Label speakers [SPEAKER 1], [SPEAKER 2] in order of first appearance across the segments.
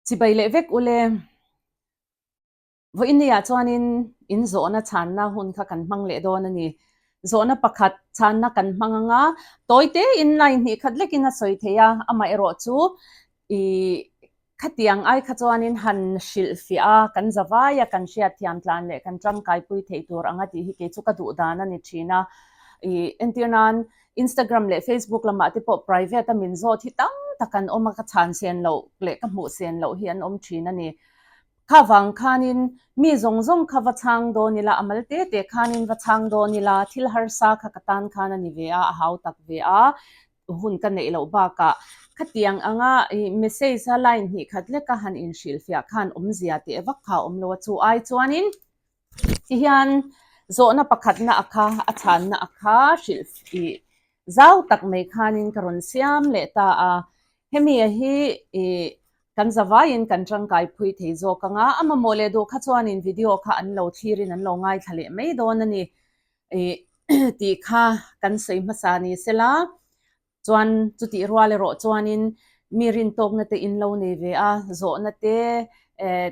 [SPEAKER 1] Chibai leh vek ule. Vawiinniah chuanin in zawhna chhanna hun kha kan hmang leh dawn a ni. Zawhna pakhat chhanna kan hmang anga tawi tein line hnih khat lekin a sawi thei a, amaherawh chu ih khatiang ai kha chuanin han hrilhfiah a, kan zavai a, kan hriatthiam tlan leh kan tangkaipui theih tur anga tih hi kei chu ka duh dan a ni thin a. Ih entir nan Instagram leh Facebook lamah te pawh private a min zawt hi tam tak an awm a, ka chhan sen loh leh ka hmuh sen loh hi an awm thin a ni. Kha vang khanin mi zawng zawng kha va chhang dawn ila, a mal te te khanin va chhang dawn ila, thil harsa kha ka tan khan a ni ve a, a hau tak ve a, hun ka neih loh bakah khatiang anga ih message a line hnih khat leka han inhrilhfiah khan awmzia teh vak kha a awm lo a, chu ai chuanin Tihian zawhna pakhatna a kha, a chhanna a kha hrilh ih zau tak mai khanin ka rawn siam leh ta a. Hemi a hi ih kan zavaiin kan tangkai phui thei zawk ang a, a mamawh leh duh kha chuanin video kha an lo thlirin an lo ngaithla leh mai dawn a ni ih tih kha kan sawi hmasa ni sela. Chuan chutih rual erawh chuanin mi rintawkna te in lo nei ve a, zawhna te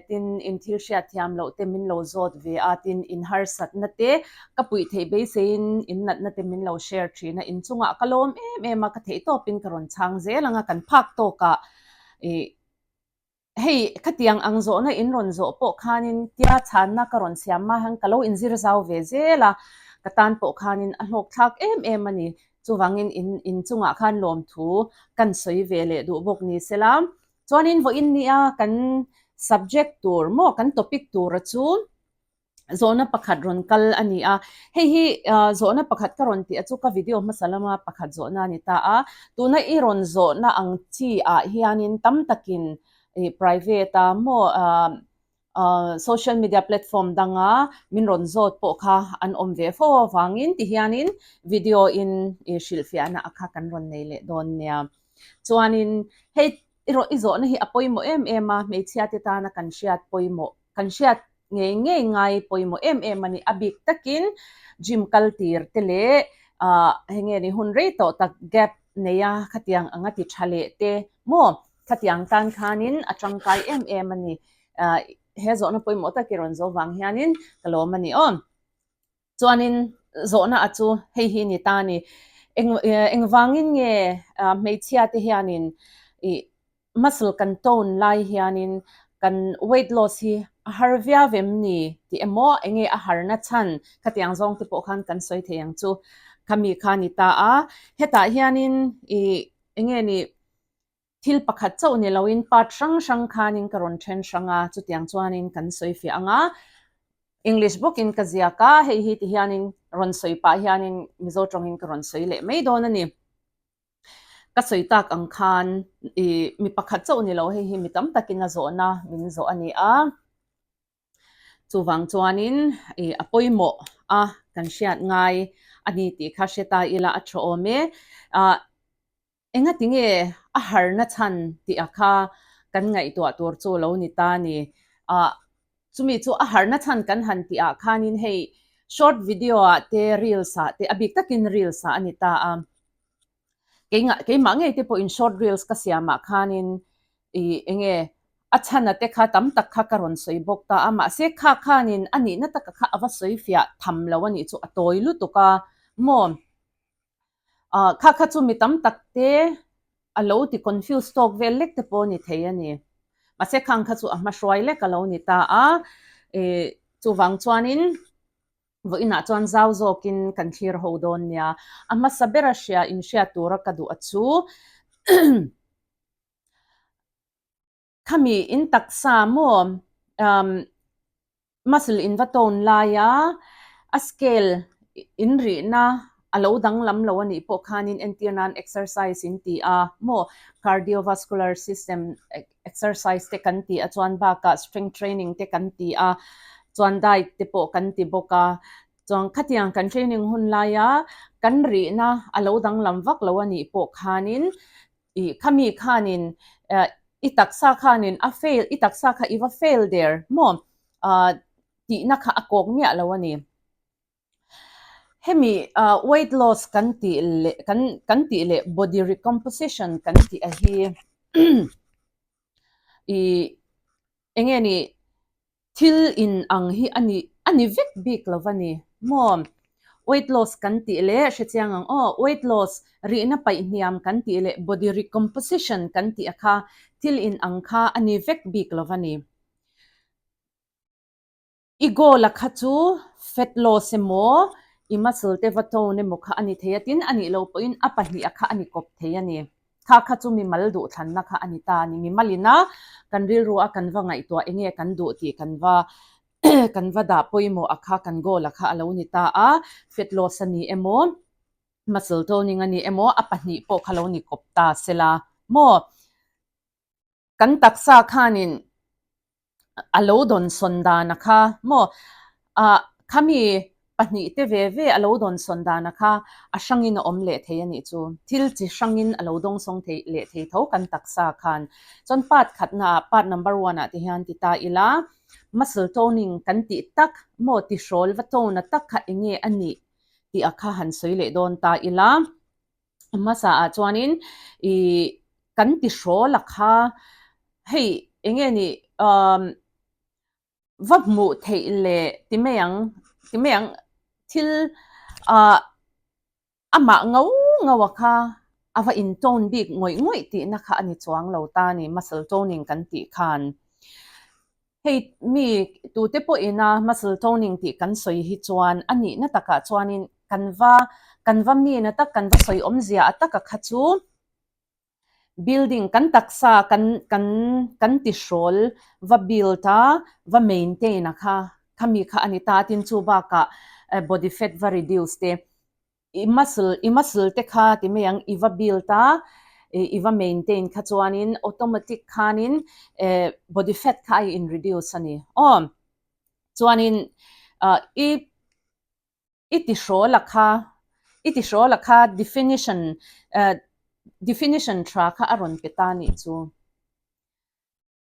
[SPEAKER 1] tin in thil hriat thiam loh te min lo zawt ve a, tin in harsatna te ka puih theih beiseiin in natna te min lo share thin a, inchungah ka lawm em em a, ka theihtawpin ka rawn chhang zel ang a, kan phak tawkah ih Hei, khatiang ang zawhna in rawn zawh pawh khanin tia chhanna ka rawn siam mah hian ka lo inzir zau ve zel a, ka tan pawh khanin a hlawk thlak em em a ni. Chuvangin in in chungah khan lawmthu kan sawi ve leh duh bawk ni sela. Chuanin vawiin nia kan subject tur maw kan topic tura chu Zawhna pakhat rawn kal a ni a, hei hi zawhna pakhat ka rawn tih a chu ka video hmasa lama pakhat zawhna a ni ta a, tuna i rawn zawhna ang chi ah hianin tam takin private a maw social media platform danga min rawn zawt pawh kha an awm ve fo avangin tihianin video in i hrilhfiahna a kha kan rawn nei leh dawn nia. Chuanin hei i zawhna hi a pawimawh em em a, hmeichhia te tana kan hriat pawimawh kan hriat ngei ngei ngai pawimawh em em a ni. A bik takin gym kal tir te leh ah hei nge ni hun rei tawh tak gap nei a khatiang anga ti tha leh te maw khatiang tan khanin a tangkai em em a ni. Ah he zawhna pawimawh tak i rawn zo vang hianin ka lawm a ni aw. Chuanin zawhna a chu hei hi ni ta a ni. Eng engvangin nge hmeichhia te hianin ih muscle kan tone lai hianin kan weight loss hi a har viau em ni tih emaw enge a harna chhan khatiang zawng te pawh khan kan sawi thei ang chu khami kha ni ta a. Hetah hianin ih enge ni thil pakhat chauh ni loin part hrang hrang khanin ka rawn then hrang a, chutiang chuanin kan sawi fiah ang a. English bawkin ka ziak a, hei hi ti hianin rawn sawi pah hianin Mizo tawngin ka rawn sawi leh mai dawn a ni. Ka sawi tak ang khan ih mi pakhat chauh ni lo hei hi mi tam takin a zawhna min zawh a ni a. Chuvang chuanin ih a pawimawh a kan hriat ngai a ni tih kha hre ta ila a tha awm e. Ah Engati nge a harna chhan tih a kha kan ngaihtuah tur chu lo ni ta ni. Ah, chumi chu a harna chhan kan han tih ah khanin hei short video ah te reels ah te a bik takin reels ah a ni ta a. Keingah keimah ngei te pawhin short reels ka siam ah khanin ih enge a chhan a te kha tam tak kha ka rawn sawi bawk ta a mahse kha khanin a nihna taka kha a va sawi fiah tham lo a nih chu a tawi lutuk a maw. Ah, kha kha chu mi tam tak te a lo ti confuse tawk vel lek te pawh a ni thei a ni. Mahse khang kha chu a hma hruai lek a lo ni ta a, eh chuvang chuanin vawiinah chuan zau zawkin kan thlir ho dawn nia. A hmasa bera hria inhriat tura ka duh a chu Khami in taksa maw um muscle in va tone laia a scale in rihna a lo danglam lo a nih pawh khanin entir nan exercise in ti a maw cardiovascular system exercise te kan ti a chuan bakah strength training te kan ti a chuan diet te pawh kan ti bawk a chuan khatiang kan training hun laia kan rihna a lo danglam vak lo a nih pawh khanin I khami khanin i taksa khanin a fail i taksa kha i va fail der maw tihna kha a kawk miah lo a ni. Hemi weight loss kan tih leh kan kan tih leh body recomposition kan tih a hi i. Enge ni thil in ang hi a ni a ni vek bik lo va ni maw? Weight loss kan tih leh hrechiang ang aw, weight loss rihna paih hniam kan tih leh body recomposition kan tih a kha thil in ang kha a ni vek bik lo va ni. I goal a kha chu fat loss emaw, i muscle te va tone emaw kha a ni thei a, tin a nih loh pawhin a pahnih a kha a ni kawp thei a ni. Kha kha chu mimal duhthlanna kha a ni ta a ni. Mimal ina kan rilru a kan va ngaihtuah enge kan duh tih kan va kan va dah pawimawh a kha kan goal a kha a lo ni ta a, fat loss a ni emaw, muscle toning a ni emaw a pahnih pawh kha lo ni kawp ta sela maw? Kan taksa khanin a lo dawnsawn dana kha maw ah khami pahnih te ve ve a lo dawnsawn dana kha a hrangin a awm leh thei a nih chu. Thil chi hrangin a lo dawngsawng thei leh thei tho kan taksa khan. Chuan part khatna ah part number one ah te hian ti ta ila muscle toning kan tih tak maw tihrawl va tone a tak kha enge a nih tih a kha han sawi leh dawn ta ila. Hmasa ah chuanin ih kan ti hrawl a kha hei enge ni umm va hmuh theih leh ti mai ang ti mai ang thil ah amah ngau ngau a kha a va in tone bik ngawih ngawih tihna kha a ni chuang lo ta a ni muscle toning kan tih khan. Hei mi tute pawhina muscle toning tih kan sawi hi chuan a nihna takah chuanin kan va kan va mina tak kan va sawi awmzia a taka kha chu building kan taksa kan kan kan tihrawl va build a va maintain a kha khami kha a ni ta tin chu bakah body fat va reduce te I muscle, i muscle te kha ti mai ang, i va build a, i va maintain kha chuanin automatic khanin body fat kha a in reduce a ni. Aw, chuanin i i tihrawl a kha, i tihrawl a kha definition, definition tha kha a rawn pe ta nih chu.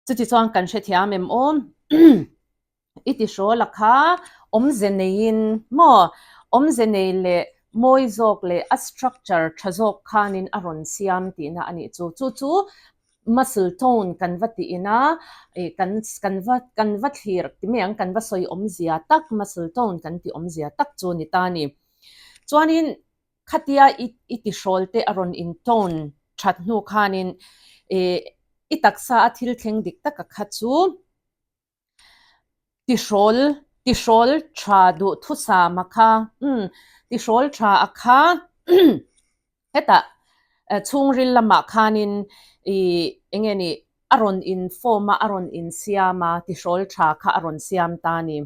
[SPEAKER 1] Chuti chuan kan hrethiam em aw? I ti hrawl a kha, awmze neiin maw? Awmze nei leh mawi zawk leh a structure tha zawk khanin a rawn siam tihna a nih chu. Chu chu muscle tone kan va tiin a, kan kan va kan va thlir ti mai ang, kan va sawi awmzia tak muscle tone kan tih awmzia tak chu ni ta a ni. Chuanin Khatia i i tihrawl te a rawn in tone that hnu khanin ih i taksa a thil thleng dik taka kha chu tihrawl tihrawl tha duh thusam a kha umm tihrawl tha a kha hetah chhungril lamah khanin ih eng nge ni a rawn in form a a rawn in siam a tihrawl tha kha a rawn siam ta a ni.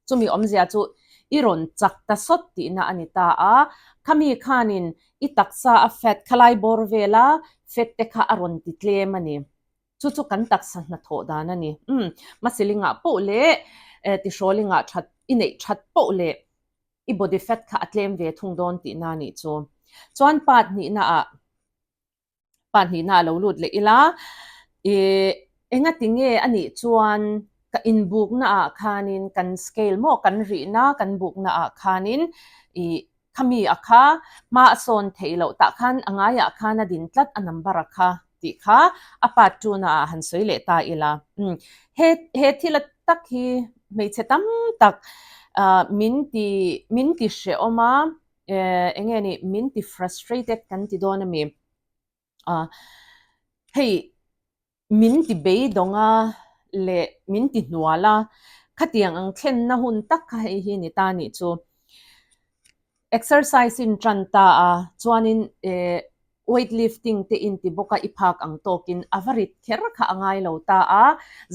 [SPEAKER 1] Chumi awmzia chu i rawn chak ta sawt tihna a ni ta a, khami khanin i taksa a fat khalai bawr vela fat te kha a rawn ti tlem a ni. Chu chu kan taksa hnathawh dan a ni. Umm, masilingah poh leh tihrawlingah that i neih that poh leh i body fat kha a tlem ve thung dawn tihna a nih chu. Chuan part hnihna ah. Pa hnihna a lo lut leh ila, ih engati nge a nih chuan ka inbukna ah khanin kan scale maw kan rihna kan bukna ah khanin ih khami a kha hma a sawn theih loh tah khan a ngaiah khan a din tlat a number a kha tih kha a part two na ah han sawi leh ta ila. Umm he he thil a tak hi hmeichhe tam tak ah min ti min ti hrehawm a. eh eng nge ni min ti frustrated kan ti dawn a mi ah hei min ti beidawng a leh min ti hnual a khatiang ang thlenna hun tak kha hei hi ni ta nih chu exercise in tan ta a chuanin eh Weight lifting te in ti bawk a i phak ang tawkin a va rit kher kha a ngai lo ta a,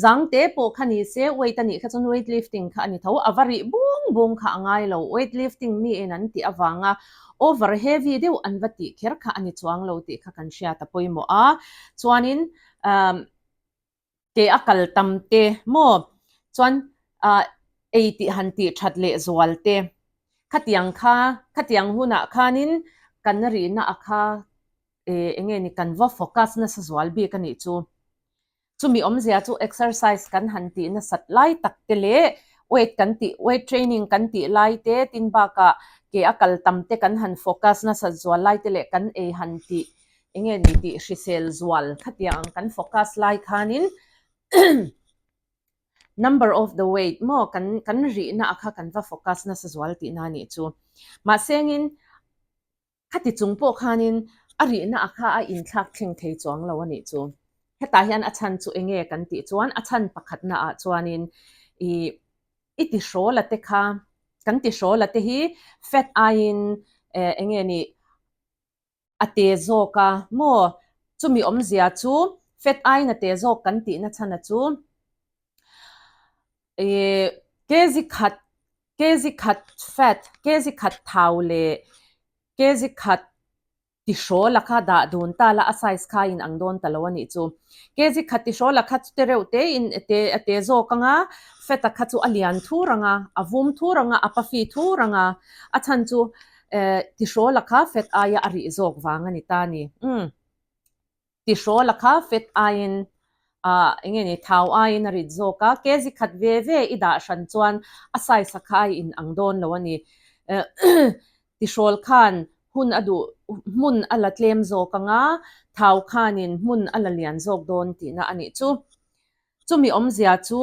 [SPEAKER 1] zang te pawh kha ni se weight a nih kha chuan weight lifting kha a ni tho, a va rih bung bung kha a ngai lo, weight lifting mi in an tih avanga over heavy deuh an va tih kher kha a ni chuang lo tih kha kan hriat a pawimawh a, chuanin umm. Ke a kal tam te maw? Chuan ah ei tih han tih that leh zual te. Khatiang kha, khatiang hunah khanin kan rihna a kha eh eng nge ni kan va focus nasa zual bik a nih chu. Chumi awmzia chu exercise kan han tih nasat lai tak te leh weight kan tih weight training kan tih lai te tin bakah ke a kal tam te kan han focus nasat zual lai te leh kan ei han tih Enge ni tih hrisel zual khatiang ang kan focus lai khanin number of the weight maw kan kan rihna a kha kan va focus nasa zual tihna a nih chu. Mahsengin khati chung pawh khanin a rihna a kha a inthlak thleng thei chuang lo a nih chu. Hetah hian a chhan chu enge kan tih chuan a chhan pakhatna ah chuanin ih i ti hrawl a te kha kan ti hrawl a te hi fat aiin eh enge nih a te zawk a maw chumi awmzia chu fat aiin a te zawk kan tihna chhan a chu ih kg khat kg khat fat kg khat thau leh kg khat tihrawl a kha dah dun ta la a size kha in ang dawn ta lo a nih chu. Kg khat tihrawl a kha chu te reuh te in te a te zawk ang a, fat a kha chu a lian thur ang a, a vum thur ang a, a pafi thur ang a, a chhan chu eh tihrawl a kha fat aia a rih zawk vang a ni ta a ni. Umm. Tihrawl a kha fat aiin ah eng nge ni thau aiin a rit zawk a, kg khat ve ve i dah hran chuan a size a kha a in ang dawn lo a ni. Tihrawl khan hun a duh hmun a la tlem zawk ang a, thau khanin hmun a la lian zawk dawn tihna a nih chu. Chumi awmzia chu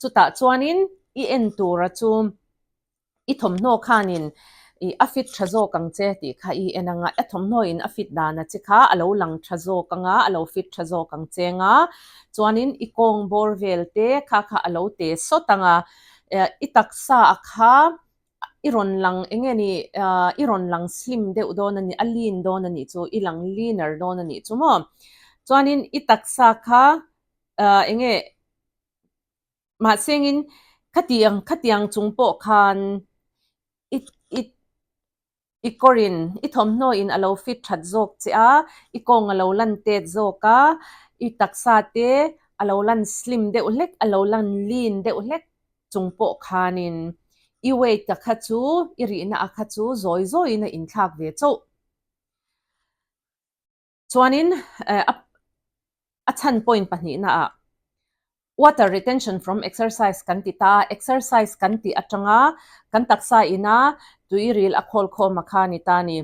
[SPEAKER 1] chutah chuanin i en tura chu I thawmhnaw khanin i a fit tha zawk ang che tih kha i en anga, a thawmhnaw in a fit dan a che kha a lo lang tha zawk anga, a lo fit tha zawk ang che anga, chuanin i kawng bawr vel te kha kha a lo te sawt anga, i taksa a kha i rawn lang eng nge ni i rawn lang slim deuh dawn a ni, a lean dawn a nih chu, i lang leaner dawn a nih chu maw. Chuanin i taksa kha eng nge Mahsengin khatiang khatiang chung pawh khan i i i kawrin i thawmhnaw in a lo fit that zawk che a, i kawng a lo lan tet zawk a, i taksa te a lo lan slim deuh hlek a lo lan lean deuh hlek chung pawh khanin i weight a kha chu i rihna a kha chu zawi zawiin a inthlak ve chauh. Chuanin a chhan point pahnihna ah water retention from exercise kan ti ta a, exercise kan tih atanga kan taksa ina tui ril a khawl khawm a kha a ni ta a ni.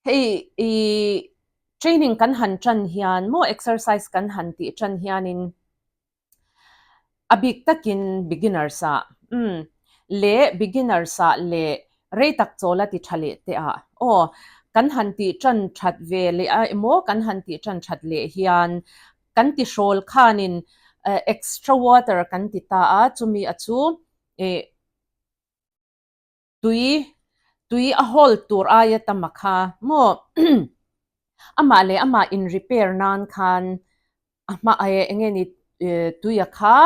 [SPEAKER 1] Hei i training kan han tan hian maw exercise kan han tih tan hianin A bik takin beginners ah umm leh beginners ah leh rei tak chawl a ti tha leh teh ah aw kan han tih tan that ve leh a emaw kan han tih tan that leh hian kan ti hrawl khanin extra water kan ti ta a chumi a chu ih Tui, tui a hold tur aia tam a kha maw? Amah leh amah in repair nan khan a hma eh eng nge ni tui a kha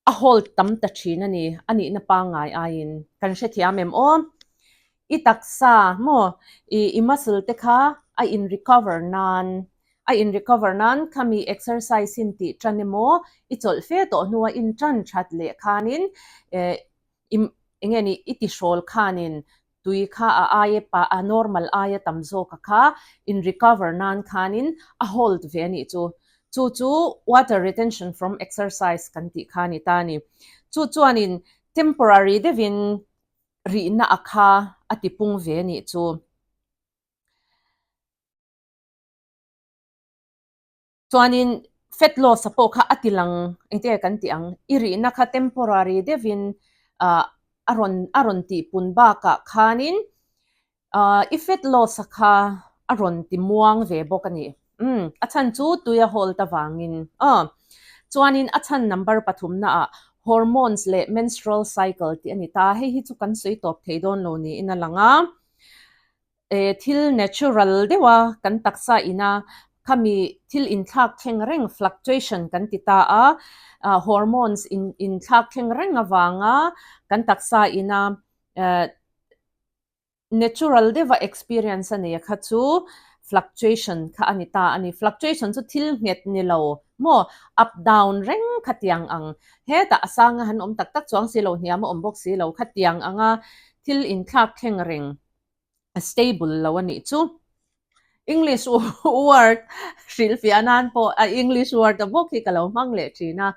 [SPEAKER 1] a hold tam ta thin a ni, a nihna pangngai aiin kan hrethiam em aw? I taksa maw i i muscle te kha a in recover nan a in recover nan khami exercise in tih tan emaw i chawlh fe tawh hnua in tan that leh khanin eh I eng nge ni i tihrawl khanin tui kha a aia pa a normal aia tam zawk a kha in recover nan khanin a hold ve a nih chu. Chu chu water retention from exercise kan tih kha a ni ta a ni. Chu chuanin temporary deuhin rihna a kha a tipung ve a nih chu. Chuanin fat loss a pawh kha a ti lang engtin nge kan tih ang, i rihna kha temporary deuhin ah a rawn a rawn tih pun bakah khanin ah i fat loss a kha a rawn ti muang ve bawk a ni. Umm a chhan chu tui a hold avangin aw. Chuanin a chhan number pathumna ah hormones leh menstrual cycle tih a ni ta, hei hi chu kan sawi tawp thei dawn lo niin a lang a. Eh thil natural deuh a kan taksa ina khami thil inthlak thleng reng fluctuation kan ti ta a, ah hormones in inthlak thleng reng avanga kan taksa ina eh natural deuha experience a nei a kha chu fluctuation kha a ni ta a ni. Fluctuation chu thil nghet ni lo maw up down reng khatiang ang hetah a sanga han awm tak tak chuang si lo hniam a awm bawk si lo khatiang anga thil inthlak thleng reng a stable lo a nih chu. English word hrilhfiah nan pawh a English word a bawk hi ka lo hmang leh thin a,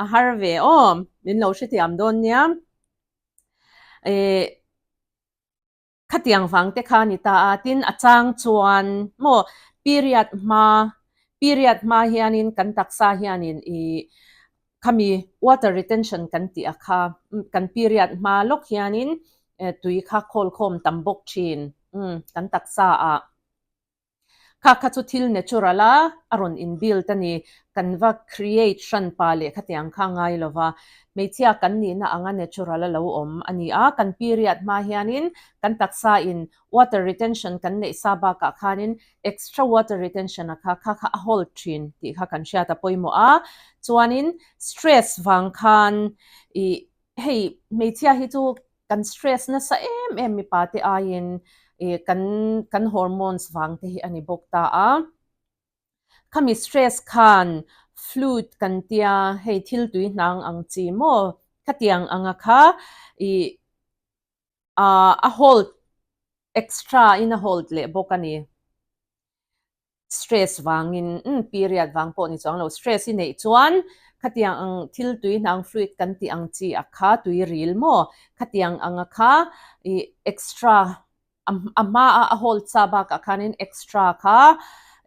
[SPEAKER 1] a har ve aw, min lo hrethiam dawn nia. Eh khatiang vang te kha a ni ta a, tin a chang chuan maw period hma period hma hianin kan taksa hianin ih. Khami water retention kan tih a kha kan period hma lawk hianin tui kha khawl khawm tam bawk thin kan taksa ah. Kha kha chu thil natural a a rawn in build a ni. Kan va create hran pa leh khatiang kha ngai lo va. Hmeichhia kan nihna anga natural a lo awm a ni a. Kan period hma hianin kan taksa in water retention kan neih sa bakah khanin extra water retention a kha kha kha a hold thin tih kha kan hriat a pawimawh a. Chuanin stress vang khan ih hei hmeichhia hi chu kan stress nasa em em mipa te aiin ih kan kan hormones vang te hi a ni bawk ta a. Khami stress khan fluid kan tia hei thil tui hnang ang chi maw khatiang anga kha ih a hold extra in a hold leh bawk a ni. Stress vangin umm period vang pawh ni chuang lo stress i neih chuan khatiang ang thil tui hnang fluid kan tih ang chi a kha tui ril maw khatiang anga kha ih extra a hma a a hold sa bakah khanin extra kha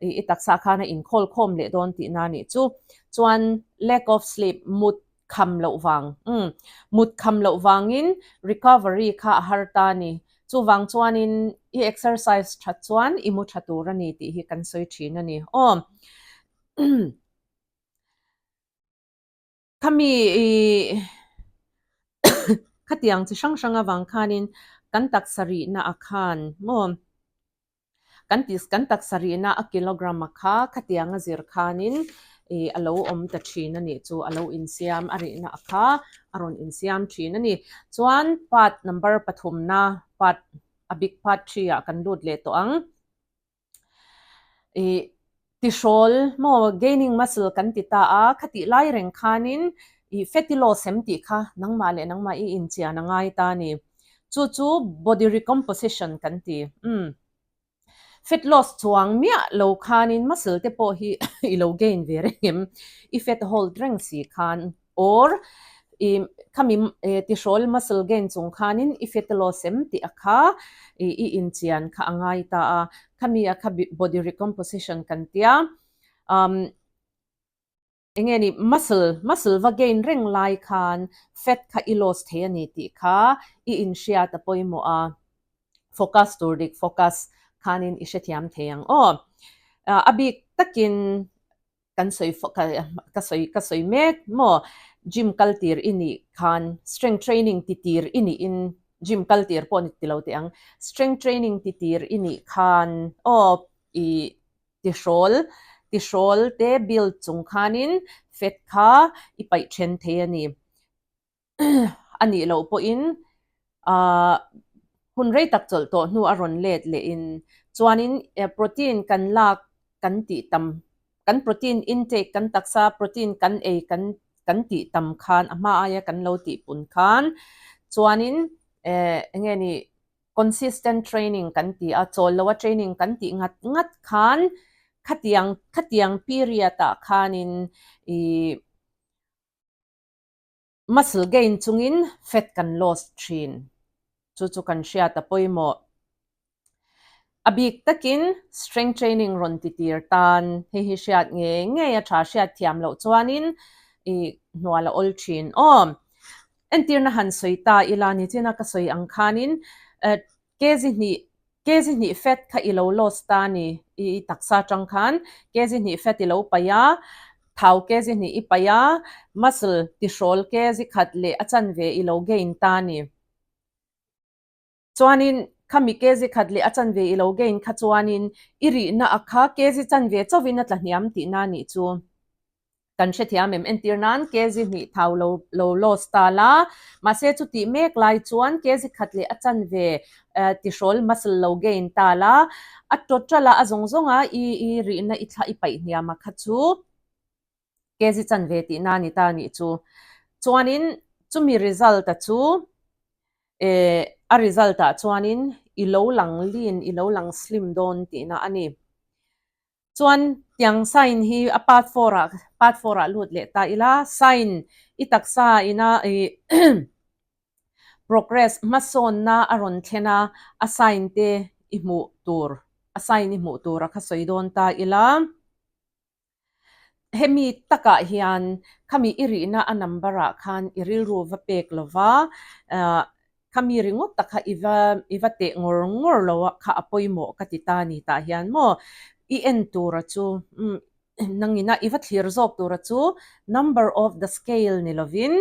[SPEAKER 1] ih i taksa khan a inkhawl khawm leh dawn tihna a nih chu. Chuan lack of sleep mut kham loh vang umm mut kham loh vangin recovery kha a har ta a ni. Chuvang chuanin i exercise that chuan i mu tha tur a ni tih hi kan sawi thin a ni. Aw Khami i khatiang chi hrang hrang avang khanin kan taksa rihna a khan maw Kan ti kan taksa rihna a kilogram a kha khatiang a zir khanin ih a lo awm ta thin a nih chu a lo insiam a rihna a kha a rawn insiam thin a ni. Chuan part number pathumna part a big part 3 ah kan lut leh tawh ang. Ih tihrawl maw gaining muscle kan ti ta a khatih lai reng khanin ih fatty loss em tih kha nangmah leh nangmah i inchian a ngai ta a ni. Chu chu body recomposition kan ti. Umm. Fat loss chuang miah lo khanin muscle te pawh hi i lo gain ve reng em? I fat hold reng si khan or i khami tihrawl muscle gain chung khanin i fat loss em tih a kha i i inchian kha a ngai ta a. Khami a kha body recomposition kan tia. Umm. Enge ni, muscle, muscle va gain reng lai khan fat kha i loss thei a ni tih kha i inhriat a pawimawh a, focus tur dik focus khanin i hrethiam thei ang aw. A bik takin kan sawi ka sawi ka sawi mek maw gym kal tir i nih khan strength training ti tir i nih in gym kal tir pawh ni ti lo teh ang, strength training ti tir i nih khan aw i Tihrawl, tihrawl te build chung khanin fat kha i paih then thei a ni. A nih loh pawhin ahh hun rei tak chawlh tawh hnu a rawn let lehin chuanin protein kan lak kan tih tam, kan protein intake kan taksa protein kan ei kan kan tih tam khan a hma aia kan lo tih pun khan chuanin eh enge ni Consistent training kan ti a, chawl loa training kan tih ngat ngat khan khatiang khatiang period ah khanin ih muscle gain chungin fat kan loss thin. Chu chu kan hriat a pawimawh. A bik takin strength training rawn ti tir tan hei hi hriat ngei ngei a tha hriat thiam loh chuanin ih hnual a awl thin aw. Entirna han sawi ta ila nichina ka sawi ang khanin kg hnih kg hnih fat kha i lo loss ta a ni i taksa atang khan kg hnih fat i lo paih a thau kg hnih i paih a muscle tihrawl kg khat leh a chanve i lo gain ta a ni. Chuanin khami kg khat leh a chanve i lo gain kha chuanin i rihna a kha kg chanve chauhin a tla hniam tihna a nih chu kan hrethiam em? Entir nan kg hnih thau lo lo loss ta la, mahse chutih mek lai chuan kg khat leh a chanve tihrawl muscle lo gain ta la, a total a a zawng zawng a i i rihna i thla i paih hniam a kha chu kg chanve tihna a ni ta a nih chu. Chuanin chumi result a chu Eh, a result ah chuanin i lo lang lean, i lo lang slim dawn tihna a ni. Chuan tiang sign hi a part 4 ah, part 4 ah lut leh ta ila, sign i taksa ina ih progress hmasawnna a rawn thlen a, a sign te i hmuh tur, a sign i hmuh tur a kha sawi dawn ta ila. Hemi takah hian khami i rihna a number ah khan i rilru va pek lova, khami ringawt tak kha i va i va teh ngawr ngawr lo a kha a pawimawh ka ti ta ni tah hian maw i en tura chu umm nangina i va thlir zawk tura chu number of the scale ni lovin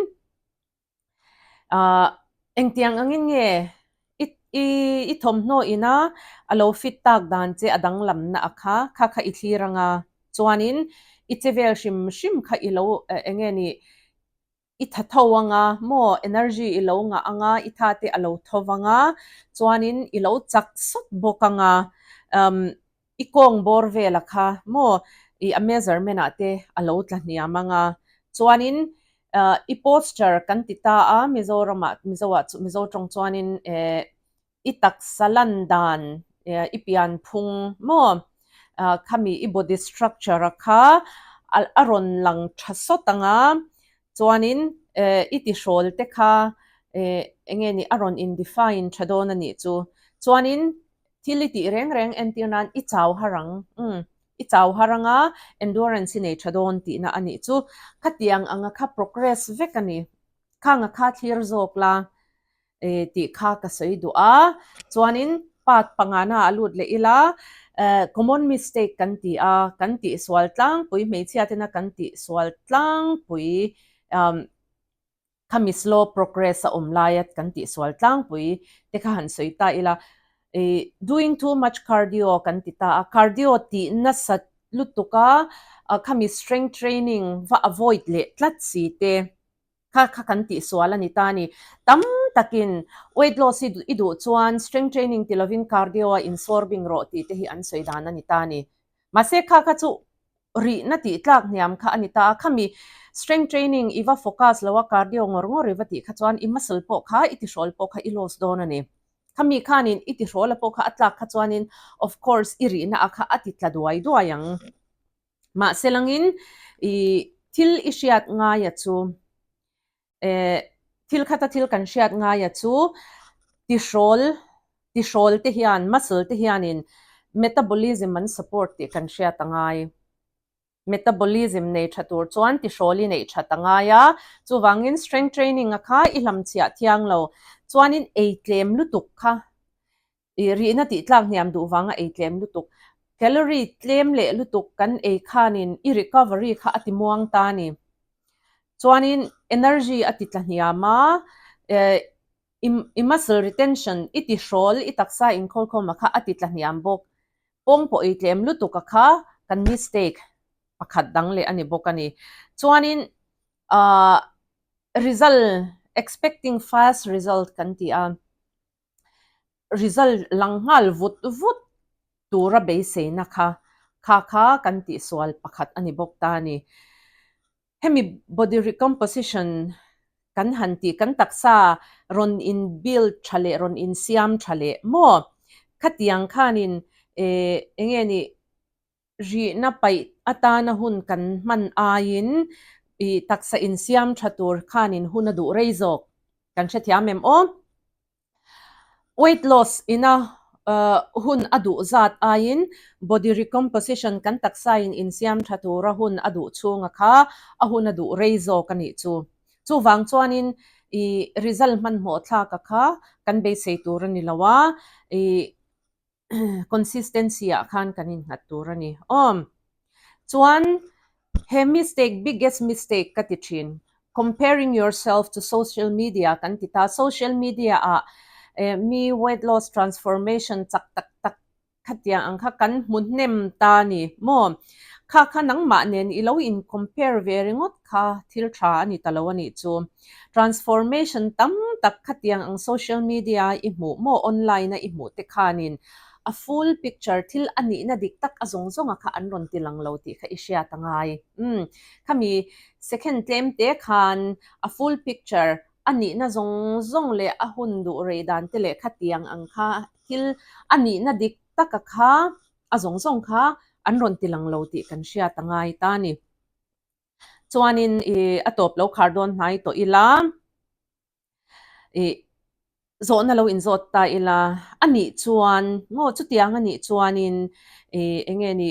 [SPEAKER 1] Ahh engtiang angin nge i i i thawmhnaw ina a lo fit tak dan che a danglamna a kha kha kha i thlir anga chuanin i che vel hrim hrim kha i lo eng nge ni i tha tho anga maw energy i lo ngah anga i tha te a lo tho vanga chuanin i lo chak sawt bawk anga umm I kawng bawr vela kha maw i a measurement ah te a lo tla hniam anga chuanin i posture kan ti ta a Mizoram ah Mizo ah Mizo tawng chuanin eh i taksa lan dan i pian phung maw khami i body structure a kha a rawn lang tha sawt anga chuanin i tihrawl te kha eh enge ni a rawn in define tha dawn a nih chu chuanin Thil i tih reng reng entir nan i chau har ang, umm, i chau har anga endurance i nei tha dawn tihna a nih chu. Khatiang anga kha progress vek a ni. Khanga kha thlir zawk la eh tih kha ka sawi duh a. Chuanin part pangana a lut leh ila, eh common mistake kan ti a, kan tihsual tlangpui, hmeichhia tena kan tihsual tlangpui, umm, Khami slow progress a awm laia kan tihsual tlangpui te kha han sawi ta ila, ih doing too much cardio kan ti ta a, cardio tih nasat lutuk a, khami strength training va avoid leh tlat si te kha kha kan tihsual a ni ta a ni. Tam takin weight loss hi i duh chuan strength training ti lovin cardio a insawrbing rawh tih te hi an sawi dan a ni ta a ni. Mahse kha kha chu Rihna tih tlak hniam kha a ni ta a, khami strength training i va focus lo a, cardio ngawr ngawr i va tih kha chuan i muscle pawh kha i tihrawl pawh kha i loss dawn a ni. Khami khanin i tihrawl a pawh kha a tlak kha chuanin of course i rihna a kha a ti tla duai duai ang. Mahse langin i thil i hriat ngaia chu Eh, thil khata thil kan hriat ngaia chu tihrawl, tihrawl te hian, muscle te hianin metabolism an support tih kan hriat a ngai. Metabolism nei tha tur chuan tihrawl i neih that a ngai a, chuvangin strength training a kha i hlamchhiah thiang lo. Chuanin ei tlem lutuk kha I rihna tih tlak hniam duh vanga ei tlem lutuk, calorie tlem leh lutuk kan ei khanin i recovery kha a ti muang ta a ni. Chuanin energy a ti tla hniam a, i muscle retention, i ti hrawl, i taksa inkhawlkhawma kha a ti tla hniam bawk. Pawng pawh ei tlem lutuk a kha kan mistake pakhat dang leh a ni bawk a ni. Chuanin ahh result, expecting fast result kan ti a. Result lang nghal vut vut tura beiseina kha kha kha kan tihsual pakhat a ni bawk ta a ni. Hemi body recomposition kan han tih kan taksa rawn in build tha leh rawn in siam tha leh maw? Khatiang khanin eh enge ni Rihna paih atana hun kan hman aiin i taksa insiam tha tur khanin hun a duh rei zawk. Kan hrethiam em aw? Weight loss ina hun a duh zat aiin body recomposition kan taksa in insiam tha tura hun a duh chhunga kha a hun a duh rei zawk a nih chu. Chuvang chuanin i result hmanhmawh thlaka kha kan beisei tur a ni lo a, i consistency ah khan kan innghat tur a ni. Awm chuan he mistake biggest mistake ka ti thin comparing yourself to social media kan ti ta social media ah mi weight loss transformation chak tak tak khatiang ang kha kan hmu hnem ta a ni maw kha kha nangmah nen i lo in compare ve ringawt kha thil tha a ni ta lo a nih chu. Transformation tam tak khatiang ang social media a i hmuh maw online a i hmuh te khanin a full picture thil a nihna dik tak a zawng zawng a kha an rawn ti lang lo tih kha i hriat a ngai. Umm khami second tlem te khan a full picture a nihna zawng zawng leh a hun duh rei dan te leh khatiang ang kha thil a nihna dik tak a kha a zawng zawng kha an rawn ti lang lo tih kan hriat a ngai ta a ni. Chuanin i a tawp lo khar dawn hnai tawh ila, i zawhna lo inzawt ta ila, a nih chuan maw chutiang a nih chuanin i eng nge ni.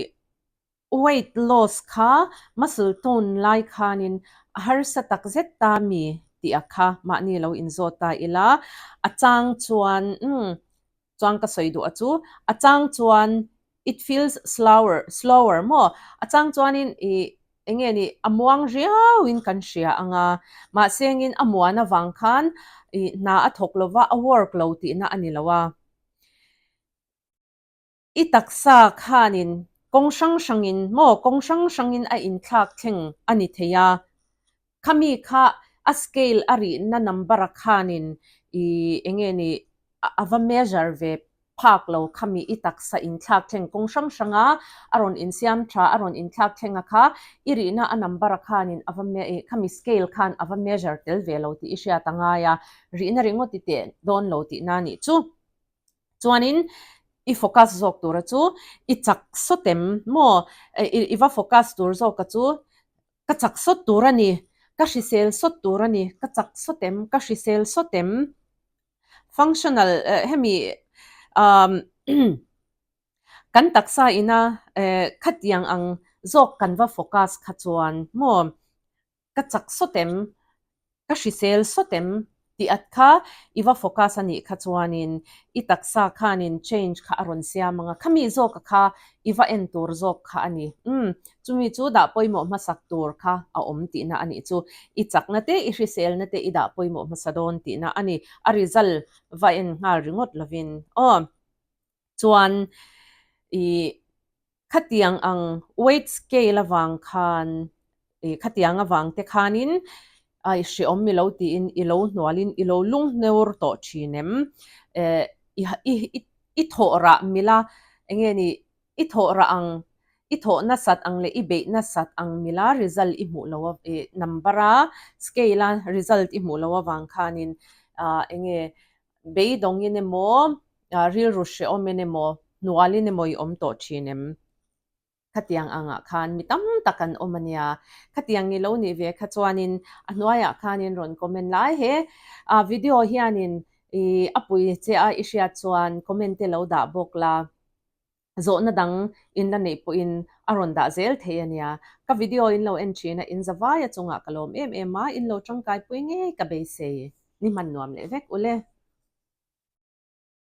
[SPEAKER 1] Weight loss kha muscle tone lai khanin a harsa tak zet ta mi tih a kha mahni lo inzawt ta ila, a chang chuan umm chuan ka sawi duh a chu, a chang chuan it feels slower slower maw a chang chuanin ih eng nge ni a muang riauin kan hria ang a, mahse engin a muan avang khan ih hna a thawk lova a work lo tihna a ni lo a. I taksa khanin kawng hrang hrangin maw kawng hrang hrangin a inthlak thleng a ni thei a, khami kha a scale a rihna number a khanin i enge ni a va measure ve phak lo khami i taksa inthlak thleng kawng hrang hranga a rawn insiam tha a rawn inthlak thleng a kha i rihna a number a khanin a va khami scale khan a va measure tel ve lo tih i hriat a ngai a, rihna ringawt i teh dawn lo tihna a nih chu. Chuanin i focus zawk tura chu i chak sawt em maw? I va focus tur zawka chu ka chak sawt tur a ni, ka hrisel sawt tur a ni, ka chak sawt em, ka hrisel sawt em? Functional hemi umm kan taksa ina khatiang ang zawk kan va focus kha chuan maw? Ka chak sawt em? Ka hrisel sawt em? Tih at kha i va focus a nih kha chuanin i taksa khanin change kha a rawn siam ang a, khami zawka kha i va en tur zawk kha a ni. Umm, chumi chu dah pawimawh hmasak tur kha a awm tihna a nih chu. I chakna te, i hriselna te i dah pawimawh hmasa dawn tihna a ni. A result va en nghal ringawt lovin aw. Chuan i khatiang ang weight scale avang khan i khatiang avang te khanin a i hreawm i lo tiin i lo hnualin i lo lunghneur tawh thin em? Eh i i i thawh rah mila enge ni i thawh rah ang i thawh nasat ang leh i beih nasat ang mila result i hmuh lo a i number a scale a result i hmuh lo avang khanin ah enge Beidawngin emaw, rilru hrehawmin emaw, hnualin emaw i awm tawh thin em? Khatiang angah khan mi tam tak an awm a nia. Khatiang i lo nih ve kha chuanin a hnuaiah khanin rawn comment lai he video hianin i a pui che a i hriat chuan comment te lo dah bawk la. Zawhna dang in la neih pawhin a rawn dah zel thei a nia. Ka video in lo en thin a, in zavai a chungah ka lawm em em a, in lo tangkaipui ngei ka beisei. Ni hman nuam leh vek ule.